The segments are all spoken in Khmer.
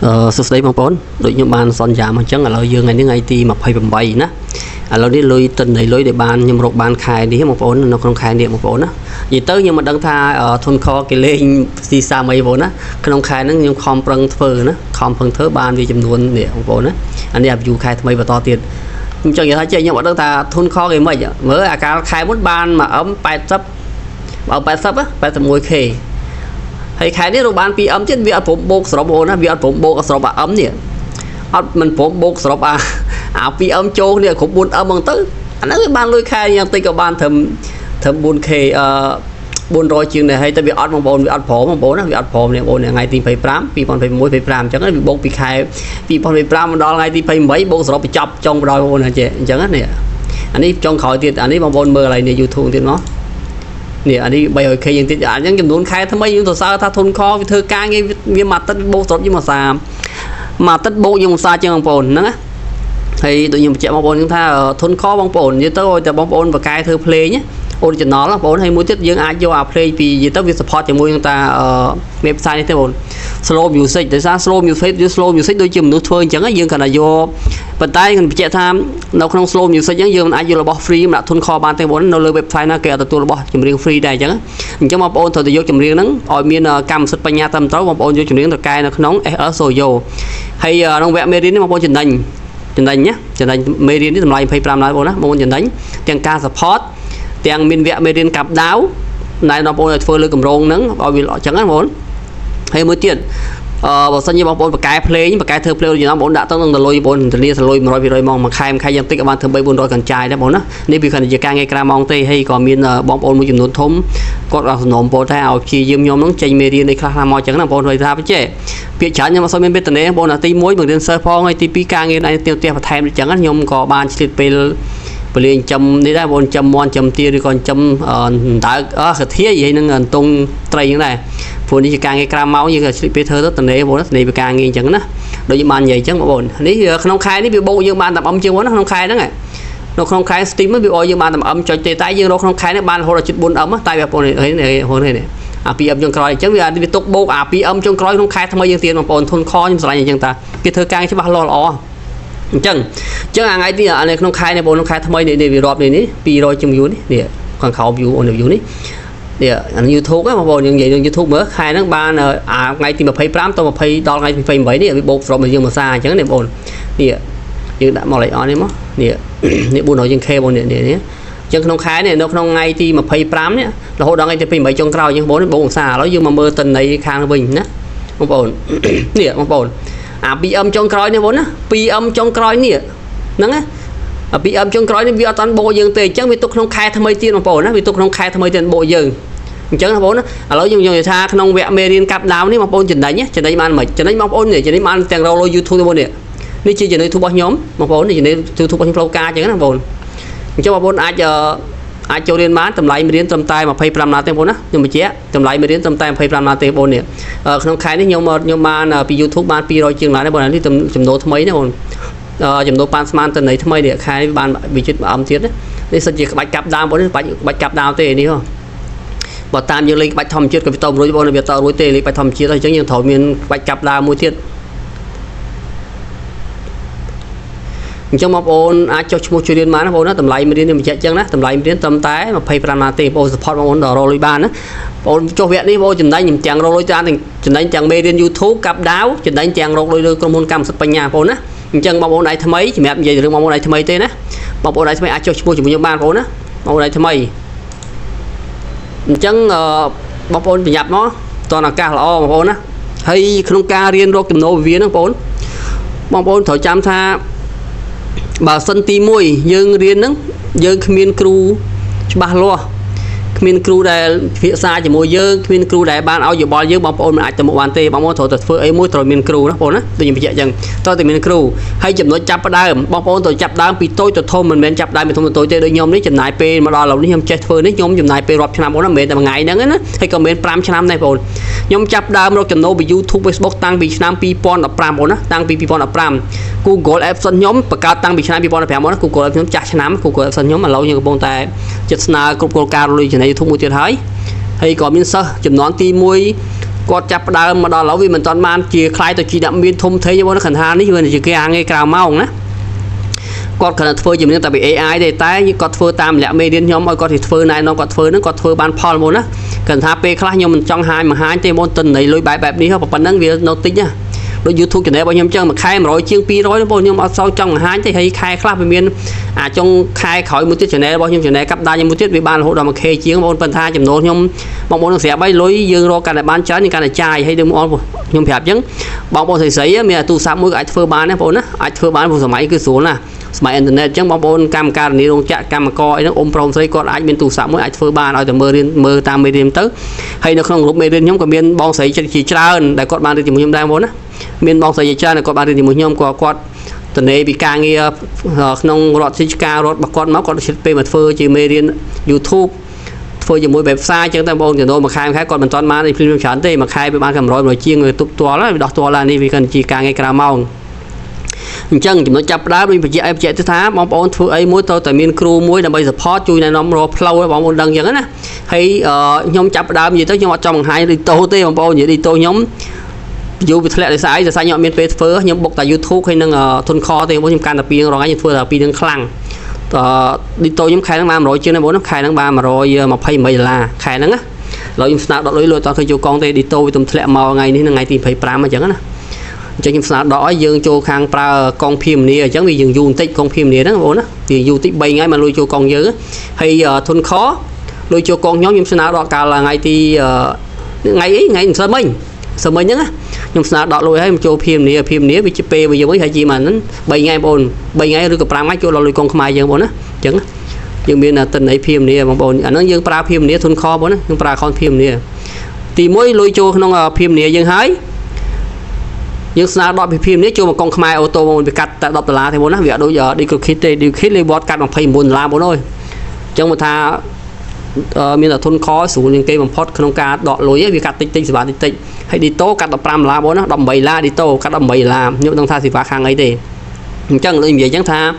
សួស្តីបងប្អូនដូចខ្ញុំបានសន្យាមកអញ្ចឹងឥឡូវយើងថ្ងៃនេះថ្ងៃទី28ណាឥឡូវនេះលុយតិននៃលុយដែលបានខ្ញុំរកបានខែនេះបងប្អូននៅក្នុងខែនេះបងប្អូនណានិយាយទៅខ្ញុំមិនដឹងថាធនខគេលេងស៊ីសាមីបងប្អូនណាក្នុងខែហ្នឹងខ្ញុំខំប្រឹងធ្វើណាខំប្រឹងធ្វើបានវាចំនួននេះបងប្អូនណាអានេះអា view ខែថ្មីបន្តទៀតខ្ញុំចង់និយាយថាចេះខ្ញុំអត់ដឹងថាធនខគេមិនមើលអាកាលខែមុនបាន1 M 80បើ80 81K ហើយខែនេះរកបាន 2M ទៀតវាអត់ព្រមបូកសរុបបងប្អូនណាវាអត់ព្រមបូកសរុបអា M នេះអត់មិនព្រមបូកសរុបអា 2M ចូលគ្នាគ្រប់ 4M ហ្មងទៅអាហ្នឹងវាបានលុយខែយ៉ាងតិចក៏បានត្រឹម 4K អឺ400ជាងដែរហើយតែវាអត់បងប្អូនវាអត់ព្រមបងប្អូនណាវាអត់ព្រមនេះបងប្អូនថ្ងៃទី25 2021 25អញ្ចឹងវាបូកពីខែ2025មកដល់ថ្ងៃទី28បូកសរុបបញ្ចប់ចុងបណ្ដោយបងប្អូនណាចេះអញ្ចឹងណានេះអានេះចុងក្រោយទៀតអានេះបងប្អូនមើលកន្លែងនេះ YouTube ទៀតមកនេះអានេះ 300K យើងទៀតអញ្ចឹងចំនួនខែថ្មីយើងសរសើរថាធនខវាធ្វើការងារវាមួយអាទិត្យបូកសរុបយើងមួយសាមួយអាទិត្យបូកយើងមួយសាជាងបងប្អូនហ្នឹងណាហើយដូចខ្ញុំបញ្ជាក់បងប្អូនហ្នឹងថាធនខបងប្អូននិយាយទៅឲ្យតែបងប្អូនបកកែធ្វើភ្លេង original បងប្អូនហើយមួយទៀតយើងអាចយកអាភ្លេងពីនិយាយទៅវា support ជាមួយនឹងតា website នេះទេបង slow music ដោយសារ slow music យើង slow music ដូចជាមនុស្សធ្វើអញ្ចឹងយើងគ្រាន់តែយកប៉ុន្តែខ្ញុំបញ្ជាក់ថានៅក្នុង slow music អញ្ចឹងយើងមិនអាចយករបស់ free មកដាក់ធនខបានទេបងនៅលើ website ណាគេអត់ទទួលរបស់ចម្រៀង free ដែរអញ្ចឹងអញ្ចឹងបងប្អូនត្រូវតែយកចម្រៀងហ្នឹងឲ្យមានកម្មសិទ្ធិបញ្ញាត្រឹមត្រូវបងប្អូនយកចម្រៀងទៅកែនៅក្នុង SL Studio ហើយក្នុងវគ្គមេរៀននេះបងប្អូនចំណេញចំណេញណាចំណេញមេរៀននេះតម្លៃ25ដុល្លារបងណាបងប្អូនចំណេញទាំងការ support ទាំងមានវគ្គមេរៀនកាប់ដាវណែនាំបងប្អូនឲ្យធ្វើលើកម្រងហ្នឹងឲ្យវាល្អចឹងណាបងប្អូនហើយមួយទៀតអឺបើសិនជាបងប្អូនបកកែភ្លេងបកកែធ្វើភ្លេងយ៉ាងណាបងប្អូនដាក់ទៅនឹងទៅលុយបងប្អូនធានាទៅលុយ100 200ម៉ោងមួយខែមួយខែយ៉ាងតិចក៏បានធ្វើ3 400កញ្ចាយដែរបងណានេះវាគ្រាន់តែជាការងារក្រៅម៉ោងទេហើយក៏មានបងប្អូនមួយចំនួនធំគាត់ដល់សំណូមពរថាឲ្យព្យាយាមខ្ញុំនឹងចេញមេរៀននេះខ្លះៗមកចឹងណាបងប្អូនហើយថាចេះពាក្យច្រើនខ្ញុំអត់សូវមានវេទនាបងប្អូនណាទី1បង្រៀនសិស្សផងហើយទី2ការងារឯផ្ទះបន្ថែមចឹងខ្ញុំក៏បានឆ្លៀតពេលពលាចិញ្ចឹមនេះដែរបងចិញ្ចឹមមាន់ចិញ្ចឹមទាឬក៏ចិញ្ចឹមដើកអឺកាធាយហើយនឹងអន្ទង់ត្រីហ្នឹងដែរព្រោះនេះជាការងារក្រៅម៉ោងយើងក៏ឆ្លៀតពេលធ្វើទៅតនេបងតនេពីការងារអញ្ចឹងណាដូចយើងបាននិយាយអញ្ចឹងបងប្អូននេះក្នុងខែនេះវាបូកយើងបានតែ M ជាងបងណាក្នុងខែហ្នឹងនៅក្នុងខែ Steam វាឲ្យយើងបានតែ M ចុចទេតែយើងរកក្នុងខែនេះបានរហូតដល់ជិត 4M តែវាបងប្អូននេះហូតនេះអា 2M ចុងក្រោយអញ្ចឹងវាវាទុកបូកអា 2M ចុងក្រោយក្នុងខែថ្មីយើងទៀតបងប្អូនធនខខ្ញុំស្រឡាញ់អញ្ចឹងតាគេធ្វើការច្បាស់លាស់ល្អអញ្ចឹងអញ្ចឹងអាថ្ងៃទីអានេះក្នុងខែនេះបងក្នុងខែថ្មីនេះនេះវារាប់នេះនេះ200ជាង view នេះនេះខាងក្រោម view អូន view នេះនេះអា YouTube ហ្នឹងបងប្អូនយើងនិយាយរឿង YouTube មើលខែហ្នឹងបានអាថ្ងៃទី25ទៅ20ដល់ថ្ងៃទី28នេះវាបូកសរុបមកយើងមួយសាអញ្ចឹងនេះបងប្អូននេះយើងដាក់មកលេខអស់នេះមកនេះនេះ400ជាង K បងនេះនេះអញ្ចឹងក្នុងខែនេះនៅក្នុងថ្ងៃទី25នេះរហូតដល់ថ្ងៃទី28ចុងក្រោយអញ្ចឹងបងប្អូនបូកអង្សាឥឡូវយើងមកមើលតិន័យខាងវិញណាបងប្អូននេះបងប្អូនអា 2M ចុងក្រោយនេះបងណា 2M ចុងក្រោយនេះហ្នឹងណាអា 2M ចុងក្រោយនេះវាអត់តាន់បូកយើងទេអញ្ចឹងវាទុកក្នុងខែថ្មីទៀតបងប្អូនណាវាទុកក្នុងខែថ្មីទៀតបូកយើងអញ្ចឹងបងប្អូនឥឡូវយើងនិយាយថាក្នុងវគ្គមេរៀនកាប់ដាវនេះបងប្អូនចំណេញចំណេញបានមិនចំណេញបងប្អូននេះចំណេញបានទាំងរកលុយ YouTube ទេបងនេះនេះជាចំណេញ YouTube របស់ខ្ញុំបងប្អូននេះចំណេញ YouTube របស់ខ្ញុំផ្លូវការអញ្ចឹងណាបងប្អូនអញ្ចឹងបងប្អូនអាចអាចចូលរៀនបានតម្លៃមេរៀនត្រឹមតែ25ដុល្លារទេបងប្អូនណាខ្ញុំបញ្ជាក់តម្លៃមេរៀនត្រឹមតែ25ដុល្លារទេបងប្អូននេះក្នុងខែនេះខ្ញុំខ្ញុំបានពី YouTube បាន200ជាងដុល្លារទេបងនេះចំណូលថ្មីណាបងចំណូលប៉ានស្មានតន័យថ្មីនេះខែនេះបានវិជិតមួយអមទៀតនេះសិតជាក្បាច់កាប់ដើមបងនេះក្បាច់ក្បាច់កាប់ដើមទេនេះហ៎បើតាមយើងលេងក្បាច់ធម្មជាតិក៏វាតរួចបងវាតរួចទេលេងក្បាច់ធម្មជាតិហើយអញ្ចឹងយើងត្រូវមានក្បាច់កាប់ដើមមួយទៀតអញ្ចឹងបងប្អូនអាចចុះឈ្មោះជួយរៀនបានណាបងប្អូនណាតម្លៃមេរៀននេះបញ្ជាក់អញ្ចឹងណាតម្លៃមេរៀនត្រឹមតែ25ដុល្លារទេបងប្អូន support បងប្អូនដល់រកលុយបានណាបងប្អូនចុះវគ្គនេះបងប្អូនចំណេញទាំងរកលុយតាមចំណេញទាំងមេរៀន YouTube កាប់ដាវចំណេញទាំងរកលុយលើក្រុមហ៊ុនកម្មសិទ្ធិបញ្ញាបងប្អូនណាអញ្ចឹងបងប្អូនដៃថ្មីសម្រាប់និយាយរឿងបងប្អូនដៃថ្មីទេណាបងប្អូនដៃថ្មីអាចចុះឈ្មោះជាមួយខ្ញុំបានបងប្អូនណាបងប្អូនដៃថ្មីអញ្ចឹងបងប្អូនប្រញាប់មកតនឱកាសល្អបងប្អូនណាហើយក្នុងការរៀនរកចំណូលវិវាហ្នឹងបងប្អូនបងប្អូនត្រូវចាំថាបើសិនទី1យើងរៀនហ្នឹងយើងគ្មានគ្រូច្បាស់លាស់គ្មានគ្រូដែលពិភាក្សាជាមួយយើងគ្មានគ្រូដែលបានឲ្យយោបល់យើងបងប្អូនមិនអាចទៅមុខបានទេបងប្អូនត្រូវតែធ្វើអីមួយត្រូវមានគ្រូណាបងប្អូនណាដូចខ្ញុំបញ្ជាក់អញ្ចឹងត្រូវតែមានគ្រូហើយចំណុចចាប់ផ្ដើមបងប្អូនត្រូវចាប់ដើមពីតូចទៅធំមិនមែនចាប់ដើមពីធំទៅតូចទេដូចខ្ញុំនេះចំណាយពេលមកដល់ឥឡូវនេះខ្ញុំចេះធ្វើនេះខ្ញុំចំណាយពេលរាប់ឆ្នាំបងណាមិនមែនតែមួយថ្ងៃហ្នឹងណាហើយក៏មិនមែន5ឆ្នាំដែរបងប្អូនខ្ញុំចាប់ដើមរកចំណូលពី YouTube Facebook តាំងពីឆ្នាំ2015បងណាតាំងពី2015 Google AdSense ខ្ញុំបង្កើតតាំងពីឆ្នាំ2015មកណា Google AdSense ខ្ញុំចាស់ឆ្នាំ Google AdSense ខ្ញុំឥឡូវយើងកំពុងតែចិត្តស្នើគ្រប់គោលការណ៍លុយចំណេញ YouTube មួយទៀតហើយហើយក៏មានសិស្សចំនួនទី1 គាត់ចាប់ផ្ដើមមកដល់ឥឡូវវាមិនទាន់បានជាខ្លាយទៅជាអ្នកមានធំធេងទេបងខណ្ឌថានេះវាជាការងារក្រៅម៉ោងណាគាត់គ្រាន់តែធ្វើជំនាញតែពី AI ទេតែគាត់ធ្វើតាមរយៈមេរៀនខ្ញុំឲ្យគាត់ទៅធ្វើណែនាំគាត់ធ្វើហ្នឹងគាត់ធ្វើបានផលមកណាគាត់ថាពេលខ្លះខ្ញុំមិនចង់ហាញបង្ហាញទេមុនទិន្នន័យលុយបែបបែបនេះប៉ុណ្ណឹងវានៅតិចណាដូច YouTube channel របស់ខ្ញុំចឹងមួយខែ100ជាង200បងខ្ញុំអត់សូវចង់បង្ហាញទេហើយខែខ្លះវាមានអាចុងខែក្រោយមួយទៀត channel របស់ខ្ញុំ channel កាប់ដាខ្ញុំមួយទៀតវាបានរហូតដល់ 1K ជាងបងប៉ុន្តែចំណូលខ្ញុំបងប្អូននឹងស្រាប់ហើយលុយយើងរកកាន់តែបានច្រើនយើងកាន់តែចាយហើយដូចបងខ្ញុំប្រាប់ចឹងបងប្អូនស្រីៗមានទូរស័ព្ទមួយក៏អាចធ្វើបានដែរបងប្អូនណាអាចធ្វើបានព្រោះសម័យគឺស្រួលណាស់សម័យអ៊ីនធឺណិតអញ្ចឹងបងប្អូនកម្មការនីរោងចក្រកម្មករអីហ្នឹងអ៊ំប្រុសស្រីគាត់អាចមានទូរស័ព្ទមួយអាចធ្វើបានឲ្យតែមើលរៀនមើលតាមមេរៀនទៅហើយនៅក្នុងក្រុមមេរៀនខ្ញុំក៏មានបងស្រីចិត្តជាច្រើនដែលគាត់បានរៀនជាមួយខ្ញុំដែរបងប្អូនណាមានបងស្រីជាច្រើនដែលគាត់បានរៀនជាមួយខ្ញុំក៏គាត់តនេពីការងារក្នុងរដ្ឋរាជការរដ្ឋរបស់គាត់មកគាត់ជិតពេលមកធ្វើជាមេរៀន YouTube ធ្វើជាមួយ website អញ្ចឹងតែបងចំណូលមួយខែមួយខែគាត់មិនទាន់បានអីភ្លាមច្រើនទេមួយខែវាបានតែ100 100ជាងវាទប់ទាល់ហើយវាដោះទាល់ហើយនេះវាគាត់ជាការងារក្រៅម៉ោងអញ្ចឹងចំណុចចាប់ផ្ដើមដូចបញ្ជាក់ឲ្យបញ្ជាក់ទៅថាបងប្អូនធ្វើអីមួយត្រូវតែមានគ្រូមួយដើម្បី support ជួយណែនាំរកផ្លូវឲ្យបងប្អូនដឹងអញ្ចឹងណាហើយខ្ញុំចាប់ផ្ដើមនិយាយទៅខ្ញុំអត់ចង់បង្ហាញឌីតូទេបងប្អូននិយាយឌីតូខ្ញុំយូរវាធ្លាក់ដោយសារអីដោយសារខ្ញុំអត់មានពេលធ្វើខ្ញុំបុកតែ YouTube ហើយនឹងធនខទេបងខ្ញុំកាន់តែពីររងថ្ងៃខ្ញុំធ្វើតែពីរនឹងខ្លាំងអឺឌីតូខ្ញុំខែហ្នឹងបាន100ជាងណាបងខែហ្នឹងបាន128ដុល្លារខែហ្នឹងណាឥឡូវខ្ញុំស្នើដកលុយលុយអត់ឃើញចូលកងទេឌីតូវាទំធ្លាក់មកថ្ងៃនេះថ្ងៃទី25អញ្ចឹងណាអញ្ចឹងខ្ញុំស្នើដកឲ្យយើងចូលខាងប្រើកងភីមនីអញ្ចឹងវាយើងយូរបន្តិចកងភីមនីហ្នឹងបងប្អូនណាវាយូរតិច3ថ្ងៃមកលុយចូលកងយើងហើយធនខលុយចូលកងខ្ញុំខ្ញុំស្នើដកកាលថ្ងៃទីថ្ងៃអីថ្ងៃម្សិលមិញម្សិលមិញហ្នឹងណាខ្ញុំស្នើដកលុយឲ្យចូលភីមនីភីមនីវាជាពេលវាយើងវិញហើយជាមកហ្នឹង3ថ្ងៃបងប្អូន3ថ្ងៃឬក៏5ថ្ងៃចូលដល់លុយកងខ្មែរយើងបងប្អូនណាអញ្ចឹងយើងមានទិន្នន័យភីមនីបងប្អូនអាហ្នឹងយើងប្រើភីមនីធនខបងប្អូនណាយើងប្រើ account ភីមនីទី1លុយចូលក្នុងភីមនីយើងហើយយើងស្នើដកពីភីមនេះចូលមកកងខ្មែរ auto មកវាកាត់តែ10ដុល្លារទេបងណាវាអត់ដូច Decrypted ទេ Decrypted លេវត្តកាត់29ដុល្លារបងអើយអញ្ចឹងមកថាមានតែធនខស្រួលជាងគេបំផុតក្នុងការដកលុយវាកាត់តិចតិចសេវាតិចតិចហើយឌីតូកាត់15ដុល្លារបងណា18ដុល្លារឌីតូកាត់18ដុល្លារខ្ញុំដឹងថាសេវាខាងអីទេអញ្ចឹងដូចនិយាយអញ្ចឹងថា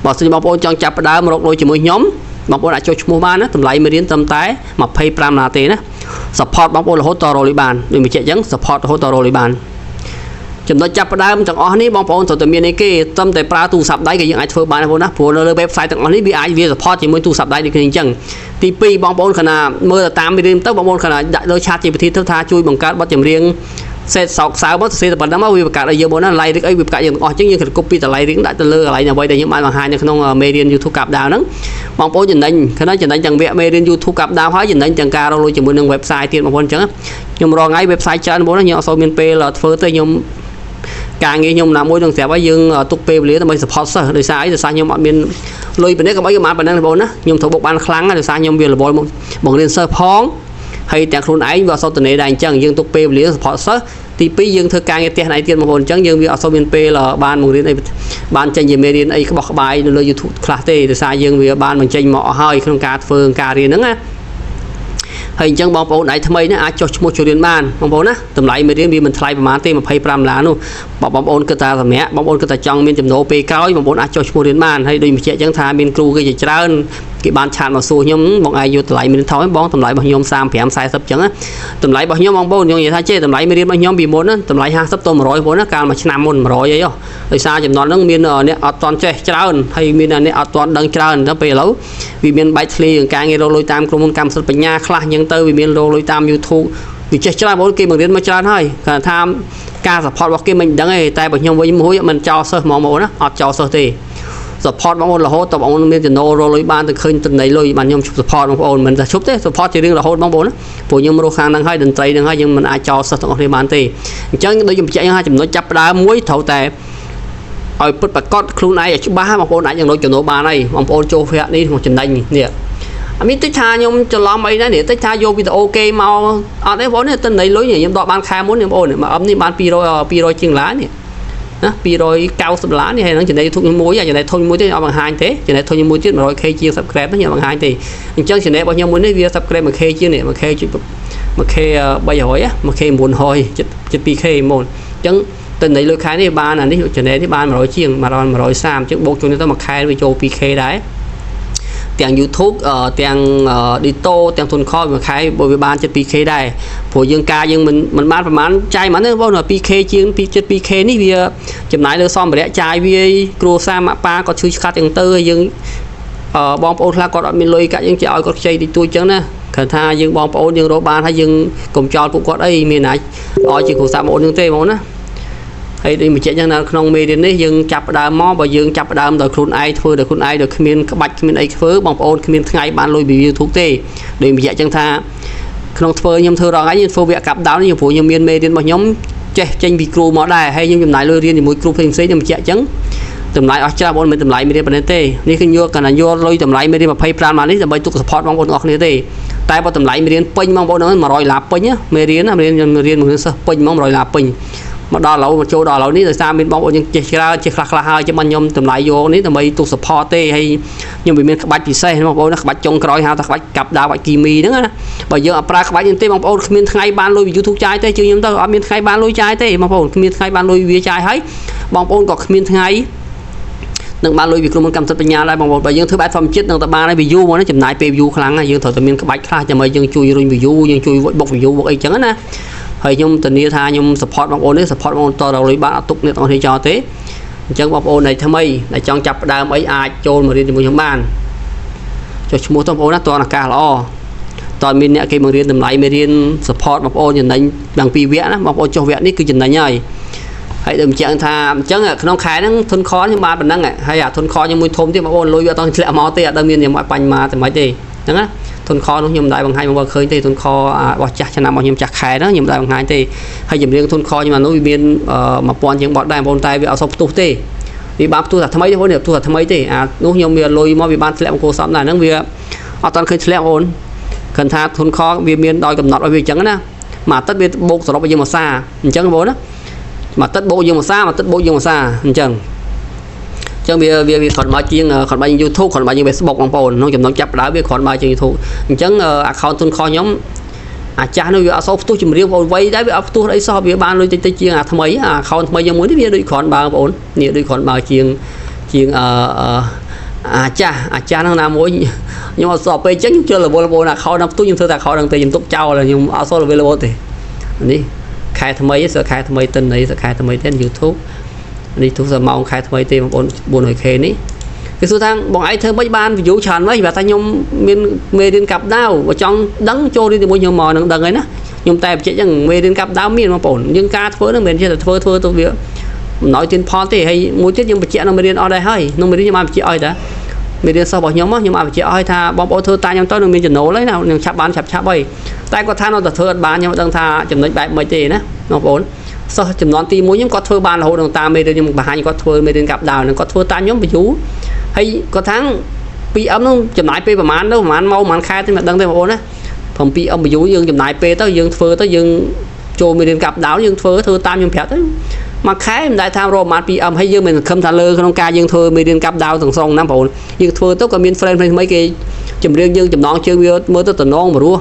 បើសិនបងប្អូនចង់ចាប់ផ្ដើមរកលុយជាមួយខ្ញុំបងប្អូនអាចចុះឈ្មោះបានណាតម្លៃមេរៀនត្រឹមតែ25ដុល្លារទេណា support បងប្អូនរហូតតរកលុយបានដូចបញ្ជាក់អញ្ចឹង support រហូតតរកលុយបានចំណុចចាប់ផ្ដើមទាំងអស់នេះបងប្អូនត្រូវតែមានអីគេត្រឹមតែប្រើទូរស័ព្ទដៃក៏យើងអាចធ្វើបានដែរបងណាព្រោះនៅលើ website ទាំងអស់នេះវាអាចវា support ជាមួយទូរស័ព្ទដៃដូចគ្នាអញ្ចឹងទី2បងប្អូនខណៈមើលទៅតាមមេរៀនទៅបងប្អូនខណៈដាក់លើ chat GPT ទៅថាជួយបង្កើតបទចម្រៀងសេតសោកសៅមកសរសេរតែប៉ុណ្ណឹងមកវាបង្កើតឲ្យយើងបងណា lyric អីវាបង្កើតយើងទាំងអស់អញ្ចឹងយើងគិត copy តែ lyric ដាក់ទៅលើកន្លែងអ្វីដែលយើងបានបង្ហាញនៅក្នុងមេរៀន YouTube កាប់ដាវហ្នឹងបងប្អូនចំណេញខណៈចំណេញទាំងវគ្គមេរៀន YouTube កាប់ដាវហើយចំណេញទាំងការរកលុយជាមួយនឹង website ទៀតបងប្អូនអញ្ចឹងខ្ញុំរងថ្ងៃ website ច្រើនបងប្អូនខ្ញុំអត់សូវមានពេលធ្វើទេខ្ញុំការងារខ្ញុំណាមួយនឹងស្រាប់ហើយយើងទុកពេលវេលាដើម្បី support សិស្សដោយសារអីដោយសារខ្ញុំអត់មានលុយប៉ុណ្ណេះក៏បីបានប៉ុណ្ណឹងបងប្អូនណាខ្ញុំត្រូវបុកបានខ្លាំងដោយសារខ្ញុំវារវល់មកបង្រៀនសិស្សផងហើយទាំងខ្លួនឯងវាអត់សូវតនេដែរអញ្ចឹងយើងទុកពេលវេលា support សិស្សទី2យើងធ្វើការងារផ្ទះណៃទៀតបងប្អូនអញ្ចឹងយើងវាអត់សូវមានពេលបានបង្រៀនអីបានចេញជាមេរៀនអីក្បោះក្បាយនៅលើ YouTube ខ្លះទេដោយសារយើងវាបានបញ្ចេញមកអស់ហើយក្នុងការធ្វើការរៀនហ្នឹងណាហើយអញ្ចឹងបងប្អូនដៃថ្មីនេះអាចចុះឈ្មោះចូលរៀនបានបងប្អូនណាតម្លៃមេរៀនវាមិនថ្លៃប្រហែលទេ25ដុល្លារនោះបើបងប្អូនគិតថាសម្រាប់បងប្អូនគិតថាចង់មានចំណូលពេលក្រោយបងប្អូនអាចចុះឈ្មោះរៀនបានហើយដូចបញ្ជាក់អញ្ចឹងថាមានគ្រូគេជាច្រើនគេបាន chat មកសួរខ្ញុំបងឯងយកតម្លៃមេរៀនថោកបងតម្លៃរបស់ខ្ញុំ35 40អញ្ចឹងណាតម្លៃរបស់ខ្ញុំបងប្អូនខ្ញុំនិយាយថាចេះតម្លៃមេរៀនរបស់ខ្ញុំពីមុនណាតម្លៃ50ទៅ100បងប្អូនណាកាលមួយឆ្នាំមុន100អីហ៎ដោយសារចំណន់ហ្នឹងមានអ្នកអត់តន់ចេះច្រើនហើយមានអ្នកអត់តន់ដឹងច្រើនទៅពេលឥឡូវវាមានបែកធ្លាយការងាររកលុយតាមក្រុមហ៊ុនកម្មសិទ្ធិបញ្ញាខ្លះអញ្ចឹងទៅវាមានរកលុយតាម YouTube វាចេះច្រើនបងប្អូនគេបង្រៀនមកច្រើនហើយគាត់ថាការ support របស់គេមិនដឹងទេតែបើខ្ញុំវិញមួយមិនចោលសិស្សហ្មងបងប្អូនណាអត់ចោលសិស្សទេ support បងប្អូនរហូតតបងប្អូនមានចំណូលរកលុយបានទៅឃើញតំណែងលុយបានខ្ញុំឈប់ support បងប្អូនមិនថាឈប់ទេ support ជារៀងរហូតបងប្អូនណាព្រោះខ្ញុំរស់ខាងហ្នឹងហើយតន្ត្រីហ្នឹងហើយយើងមិនអាចចោលសិស្សទាំងអស់គ្នាបានទេអញ្ចឹងដូចខ្ញុំបញ្ជាក់ហ្នឹងថាចំណុចចាប់ផ្ដើមមួយត្រូវតែឲ្យពិតប្រាកដខ្លួនឯងឲ្យច្បាស់បងប្អូនអាចនឹងរកចំណូលបានហើយបងប្អូនចូលវគ្គនេះមកចំណេញនេះអត់មានតិចថាខ្ញុំច្រឡំអីដែរនេះតិចថាយកវីដេអូគេមកអត់ទេបងប្អូននេះតិន័យលុយខ្ញុំដកបានខែមុននេះបងប្អូនមកអឹមនេះបាន200 200ជាងឡានេះណា290ដុល្លារនេះហើយនឹងចំណេញ YouTube ខ្ញុំមួយចំណេញធំមួយទៀតអត់បង្ហាញទេចំណេញធំមួយទៀត 100K ជាង subscribe ខ្ញុំបង្ហាញទេអញ្ចឹងចំណេញរបស់ខ្ញុំមួយនេះវា subscribe 1K ជាងនេះ 1K ចុច 1K 300 1K 900ជិត 2K មុនអញ្ចឹងតិន័យលុយខែនេះបានអានេះចំណេញនេះបាន100ជាង100 130អញ្ចឹងបូកចូលនេះទៅមួយខែវាចូល 2K ដែរ ទាំង YouTube ទាំង Dito ទាំងធនខមួយខែវាបានជិត 2K ដែរព្រោះយើងការយើងមិនបានប្រហែលចាយហ្មងទេបង 2K ជាងជិត 2K នេះវាចំណាយលើសម្ភារៈចាយវាគ្រួសារម៉ាក់ប៉ាគាត់ឈឺឆ្កាត់ចឹងទៅហើយយើងបងប្អូនខ្លះគាត់អត់មានលុយកាក់យើងជាឲ្យគាត់ខ្ចីតិចតួចចឹងណាគ្រាន់ថាយើងបងប្អូនយើងរកបានហើយយើងកុំចោលពួកគាត់អីមានណាឲ្យជាគ្រួសារបងប្អូនយើងទេបងណាហើយដូចបញ្ជាក់ចឹងនៅក្នុងមេរៀននេះយើងចាប់ផ្ដើមមកបើយើងចាប់ផ្ដើមដោយខ្លួនឯងធ្វើដោយខ្លួនឯងដោយគ្មានក្បាច់គ្មានអីធ្វើបងប្អូនគ្មានថ្ងៃបានលុយពី YouTube ទេដូចបញ្ជាក់ចឹងថាក្នុងធ្វើខ្ញុំធ្វើរងថ្ងៃខ្ញុំធ្វើវគ្គកាប់ដោននេះព្រោះខ្ញុំមានមេរៀនរបស់ខ្ញុំចេះចេញពីគ្រូមកដែរហើយខ្ញុំចំណាយលុយរៀនជាមួយគ្រូផ្សេងផ្សេងខ្ញុំបញ្ជាក់ចឹងតម្លៃអស់ច្រើនបងមិនតម្លៃមេរៀនប៉ុណ្ណេះទេនេះគឺយកកណ្ដាលយកលុយតម្លៃមេរៀន25ម៉ាននេះដើម្បីទុក support បងប្អូនទាំងអស់គ្នាទេតែបើតម្លៃមេរៀនពេញបងប្អូនហ្នឹង100ដុល្លារពេញមេរៀនណាមេរៀនខ្ញុំរៀនមួយសិស្សពេញហ្មង100ដុល្លារពេញមកដល់ឥឡូវមកចូលដល់ឥឡូវនេះដោយសារមានបងប្អូនយើងចេះច្រើនចេះខ្លះខ្លះហើយចាំបានខ្ញុំតម្លៃយកនេះដើម្បីទុក support ទេហើយខ្ញុំវាមានក្បាច់ពិសេសបងប្អូនណាក្បាច់ចុងក្រោយហៅថាក្បាច់កាប់ដាវក្បាច់គីមីហ្នឹងណាបើយើងអត់ប្រើក្បាច់នេះទេបងប្អូនគ្មានថ្ងៃបានលុយពី YouTube ចាយទេជឿខ្ញុំទៅអត់មានថ្ងៃបានលុយចាយទេបងប្អូនគ្មានថ្ងៃបានលុយវាចាយហើយបងប្អូនក៏គ្មានថ្ងៃនឹងបានលុយពីក្រុមហ៊ុនកម្មសិទ្ធិបញ្ញាដែរបងប្អូនបើយើងធ្វើបែបធម្មជាតិនឹងតែបានហើយ view មកនេះចំណាយពេល view ខ្លាំងណាស់យើងត្រូវតែមានក្បាច់ខ្លះដើម្បីយើងជួយរុញ view យើងជួយបុក view បុកអីចឹងណាហើយខ្ញុំធានាថាខ្ញុំ support បងប្អូននេះ support បងប្អូនតរលុយបានអត់ទុកអ្នកទាំងអស់គ្នាចោលទេអញ្ចឹងបងប្អូនដែលថ្មីដែលចង់ចាប់ផ្ដើមអីអាចចូលមករៀនជាមួយខ្ញុំបានចុះឈ្មោះទៅបងប្អូនណាតើឱកាសល្អតើមានអ្នកគេបង្រៀនតម្លៃមេរៀន support បងប្អូនចំណេញដល់ពីរវគ្គណាបងប្អូនចុះវគ្គនេះគឺចំណេញហើយហើយដូចបញ្ជាក់ថាអញ្ចឹងក្នុងខែហ្នឹងធនខខ្ញុំបានប៉ុណ្ណឹងហើយអាធនខខ្ញុំមួយធំទៀតបងប្អូនលុយវាអត់តធ្លាក់មកទេអត់ដឹងមានខ្ញុំឲ្យបាញ់មកតែមិនទេអញ្ចឹងណាធនខនោះខ្ញុំមិនដែលបង្ហាញបងប្អូនឃើញទេធនខរបស់ចាស់ឆ្នាំរបស់ខ្ញុំចាស់ខែហ្នឹងខ្ញុំមិនដែលបង្ហាញទេហើយចម្រៀងធនខខ្ញុំអានោះវាមាន1000ជាងបទដែរបងប្អូនតែវាអត់សូវផ្ទុះទេវាបានផ្ទុះតែថ្មីទេបងប្អូនផ្ទុះតែថ្មីទេអានោះខ្ញុំវាលុយមកវាបានធ្លាក់មកគោសំដែរហ្នឹងវាអត់តាន់ឃើញធ្លាក់បងប្អូនគិតថាធនខវាមានដោយកំណត់ឲ្យវាអញ្ចឹងណាមួយអាទិត្យវាបូកសរុបឲ្យយើងមួយសាអញ្ចឹងបងប្អូនណាមួយអាទិត្យបូកយើងមួយសាមួយអាទិត្យបូកយើងមួយសាអញ្ចឹងវាវាវាគ្រាន់បើជាងគ្រាន់បើជាង YouTube គ្រាន់បើជាង Facebook បងប្អូនក្នុងចំណុចចាប់ផ្ដើមវាគ្រាន់បើជាង YouTube អញ្ចឹង account ទុនខខ្ញុំអាចាស់នោះវាអត់សូវផ្ទុះចម្រៀងបងប្អូនវ័យដែរវាអត់ផ្ទុះអីសោះវាបានលុយតិចតិចជាងអាថ្មីអា account ថ្មីយើងមួយនេះវាដូចគ្រាន់បើបងប្អូននេះដូចគ្រាន់បើជាងជាងអឺអាចាស់អាចាស់ហ្នឹងណាមួយខ្ញុំអត់សោះពេលអញ្ចឹងខ្ញុំជឿរវល់បងប្អូន account ហ្នឹងផ្ទុះខ្ញុំធ្វើតែ account ហ្នឹងទេខ្ញុំទុកចោលខ្ញុំអត់សូវរវល់ទេនេះខែថ្មីសើខែថ្មីតិន័យសើខែថ្មីទេ YouTube នេះទូសម៉ោងខែថ្មីទេបងប្អូន 400K នេះគេសួរថាបងឯងធ្វើមិនបាន view ច្រើនវិញបើថាខ្ញុំមានមេរៀនកាប់ដាវបើចង់ដឹងចូលរៀនជាមួយខ្ញុំមកនឹងដឹងហើយណាខ្ញុំតែបញ្ជាក់ចឹងមេរៀនកាប់ដាវមានបងប្អូនយើងការធ្វើនឹងមិនមែនជាតែធ្វើធ្វើទៅវាមិនឲ្យទៀនផលទេហើយមួយទៀតខ្ញុំបញ្ជាក់ក្នុងមេរៀនអត់ដែរហើយក្នុងមេរៀនខ្ញុំបានបញ្ជាក់ឲ្យតាមេរៀនសិស្សរបស់ខ្ញុំខ្ញុំបានបញ្ជាក់ឲ្យថាបងប្អូនធ្វើតាមខ្ញុំទៅនឹងមានចំណូលហើយណានឹងឆាប់បានឆាប់ឆាប់ហើយតែគាត់ថានៅតែធ្វើអត់បានខ្ញុំមិនដឹងថាចំណុចបែបម៉េចទេណាបងប្អូនសិស្សចំនួនទី1ខ្ញុំគាត់ធ្វើបានរហូតដល់តាមមេរៀនខ្ញុំបង្ហាញគាត់ធ្វើមេរៀនកាប់ដាវនឹងគាត់ធ្វើតាមខ្ញុំបញ្យូហើយគាត់ថា 2M នោះចំណាយពេលប្រហែលទៅប្រហែលម៉ោងប្រហែលខែទេមិនដឹងទេបងប្អូនណា 7M បញ្យូយើងចំណាយពេលទៅយើងធ្វើទៅយើងចូលមេរៀនកាប់ដាវយើងធ្វើធ្វើតាមខ្ញុំប្រាប់ទៅមួយខែមិនដែលថារកប្រហែល 2M ហើយយើងមិនសង្ឃឹមថាលើក្នុងការយើងធ្វើមេរៀនកាប់ដាវទាំងស្រុងណាបងប្អូនយើងធ្វើទៅក៏មាន friend ថ្មីគេចម្រៀងយើងចំណងជើងវាមើលទៅតំណងមករស់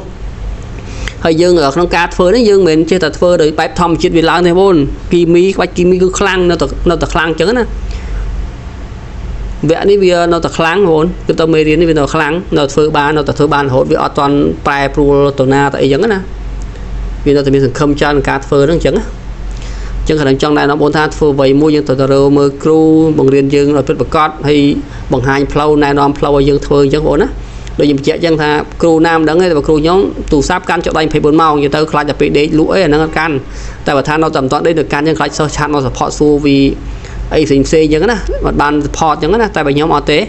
ហើយយើងក្នុងការធ្វើនេះយើងមិនមែនចេះតែធ្វើដោយបែបធម្មជាតិវាឡើងទេបងប្អូនគីមីក្បាច់គីមីគឺខ្លាំងនៅតែនៅតែខ្លាំងអញ្ចឹងណាវគ្គនេះវានៅតែខ្លាំងបងប្អូនគឺទៅមេរៀននេះវានៅខ្លាំងនៅធ្វើបាននៅតែធ្វើបានរហូតវាអត់ទាន់ប្រែប្រួលទៅណាទៅអីចឹងណាវានៅតែមានសង្ឃឹមច្រើនក្នុងការធ្វើហ្នឹងអញ្ចឹងណាអញ្ចឹងខ្ញុំចង់ណែនាំបងថាធ្វើអ្វីមួយយើងត្រូវតែរើមើលគ្រូបង្រៀនយើងឲ្យពិតប្រាកដហើយបង្ហាញផ្លូវណែនាំផ្លូវឲ្យយើងធ្វើអញ្ចឹងបងប្អូនណាដូចខ្ញុំបញ្ជាក់អញ្ចឹងថាគ្រូណាមិនដឹងទេតែបើគ្រូខ្ញុំទូរស័ព្ទកាន់ចុះដៃ24ម៉ោងនិយាយទៅខ្លាចតែពេលដេកលក់អីអាហ្នឹងអត់កាន់តែបើថានៅតែមិនទាន់ដេកទៅកាន់អញ្ចឹងខ្លាចសិស្ស chat មក support សួរវីអីផ្សេងផ្សេងអញ្ចឹងណាអត់បាន support អញ្ចឹងណាតែបើខ្ញុំអត់ទេ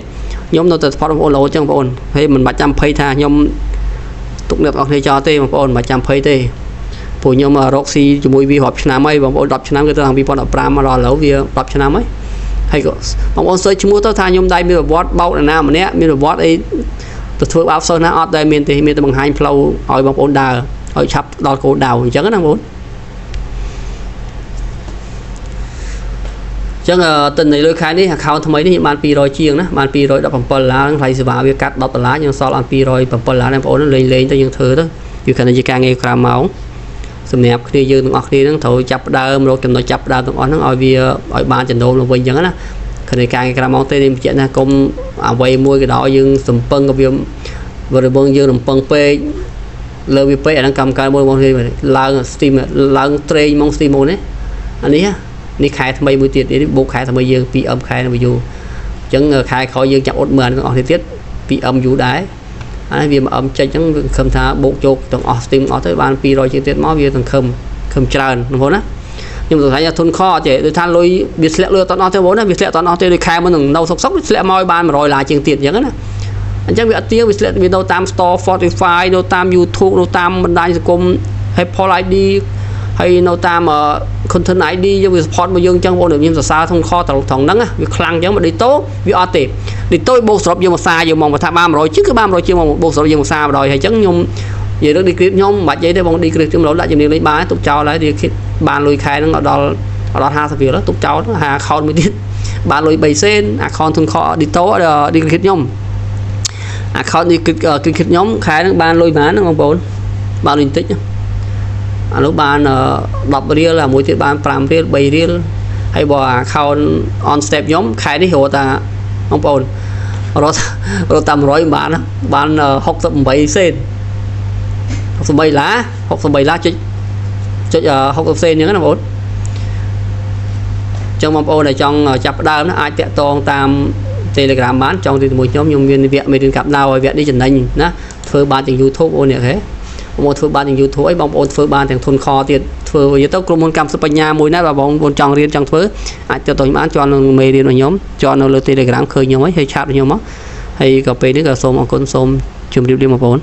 ខ្ញុំនៅតែ support បងប្អូនរហូតអញ្ចឹងបងប្អូនហើយមិនបាច់ចាំភ័យថាខ្ញុំទុកអ្នកទាំងអស់គ្នាចោលទេបងប្អូនមិនបាច់ចាំភ័យទេព្រោះខ្ញុំរកស៊ីជាមួយវារាប់ឆ្នាំហើយបងប្អូន10ឆ្នាំគឺតាំងពី2015មកដល់ឥឡូវវា10ឆ្នាំហើយហើយក៏បងប្អូនសើចឈ្មោះទៅថាខ្ញុំដៃមានប្រវត្តិបោកនរណាម្នាក់មានប្រវត្តិអីទៅធ្វើបាបសិស្សណាអត់ដែលមានទេមានតែបង្ហាញផ្លូវឲ្យបងប្អូនដើរឲ្យឆាប់ដល់គោលដៅអញ្ចឹងណាបងប្អូនចឹងទិន្នន័យលុយខែនេះ account ថ្មីនេះខ្ញុំបាន200ជាងណាបាន217ដុល្លារថ្លៃសេវាវាកាត់10ដុល្លារយើងសល់អត់207ដុល្លារណាបងប្អូនលេងលេងទៅយើងធ្វើទៅវាគ្រាន់តែជាការងារក្រៅម៉ោងសម្រាប់គ្នាយើងទាំងអស់គ្នាហ្នឹងត្រូវចាប់ផ្ដើមរកចំណុចចាប់ផ្ដើមទាំងអស់ហ្នឹងឲ្យវាឲ្យបានចំណូលមកវិញអញ្ចឹងណាខ គ្នាការក្រៅម៉ោងទេនេះបញ្ជាក់ថាកុំអ្វីមួយក៏ដោយយើងសំពឹងក៏វារបងយើងរំពឹងពេកលើវាពេកអាហ្នឹងកម្មការមួយបងឡើង Steam ឡើងត្រេងហ្មង Steam មកនេះអានេះនេះខែថ្មីមួយទៀតនេះបូកខែថ្មីយើង 2M ខែនឹងយូរអញ្ចឹងខែក្រោយយើងចាប់អត់មើលទាំងអស់នេះទៀត 2M យូរដែរអានេះវា 1M ចេញអញ្ចឹងវាខំថាបូកចូលទាំងអស់ Steam អស់ទៅបាន200ជាងទៀតមកវាសង្ឃឹមខឹមច្រើនបងប្អូនណាខ្ញុំសង្ស័យថាធុនខអត់ទេដូចថាលុយវាធ្លាក់លុយអត់អស់ទេបងប្អូនណាវាធ្លាក់អត់អស់ទេដូចខែមុននឹងនៅសុកសុកវាធ្លាក់មកឲ្យបាន100ឡាជាងទៀតអញ្ចឹងណាអញ្ចឹងវាអត់ទៀងវាធ្លាក់វានៅតាម Store Spotify នៅតាម YouTube នៅតាមបណ្ដាញសង្គម Apple ID ហើយនៅតាម content ID យើងវា support មកយើងអញ្ចឹងបងប្អូនខ្ញុំសរសើរធុនខត្រង់ហ្នឹងវាខ្លាំងអញ្ចឹងមកឌីតូវាអត់ទេឌីតូបូកសរុបយើងមួយសាយើងមកថាបាន100ជាងគឺបាន100ជាងមកបូកសរុបយើងមួយសាបណ្ដោយហើយអញ្ចឹងខ្ញុំនិយាយរឿង decrypt ខ្ញុំមិនបាច់និយាយទេបង decrypt ខ្ញុំដាក់ជំនាញលេងបានទុកចោលហើយ decrypt បានលុយខែហ្នឹងដល់ដល់50រៀលទុកចោលហា account មួយទៀតបានលុយ3សេន account ធុនខឌីតូ decrypt ខ្ញុំ account decrypt ខ្ញុំខែហ្នឹងបានលុយប៉ុន្មានហ្នឹងបងប្អូនបានលុយបន្តិចអានោះបាន10រៀលអាមួយទៀតបាន5រៀល3រៀលហើយបើ account on step ខ្ញុំខែនេះរត់តាបងប្អូនរត់រត់តាម100បានបាន68សេន63ឡា63ឡាចុចចុច60សេនអញ្ចឹងណាបងប្អូនចឹងបងប្អូនដែលចង់ចាប់ផ្ដើមណាអាចតាក់ទងតាម Telegram បានចង់ទីជាមួយខ្ញុំខ្ញុំមានវគ្គមេរៀនកាប់ដៅឲ្យវគ្គនេះចំណេញណាធ្វើបានទាំង YouTube អូននេះហេបងប្អូនធ្វើបានទាំង YouTube អីបងប្អូនធ្វើបានទាំងធុនខទៀតធ្វើនិយាយទៅក្រុមហ៊ុនកម្មសិទ្ធិបញ្ញាមួយណាបើបងប្អូនចង់រៀនចង់ធ្វើអាចទៅទៅបានជាន់នឹងមេរៀនរបស់ខ្ញុំជាន់នៅលើ Telegram ឃើញខ្ញុំហើយហើយឆាតខ្ញុំមកហើយក៏ពេលនេះក៏សូមអរគុណសូមជម្រាបលាបងប្អូន។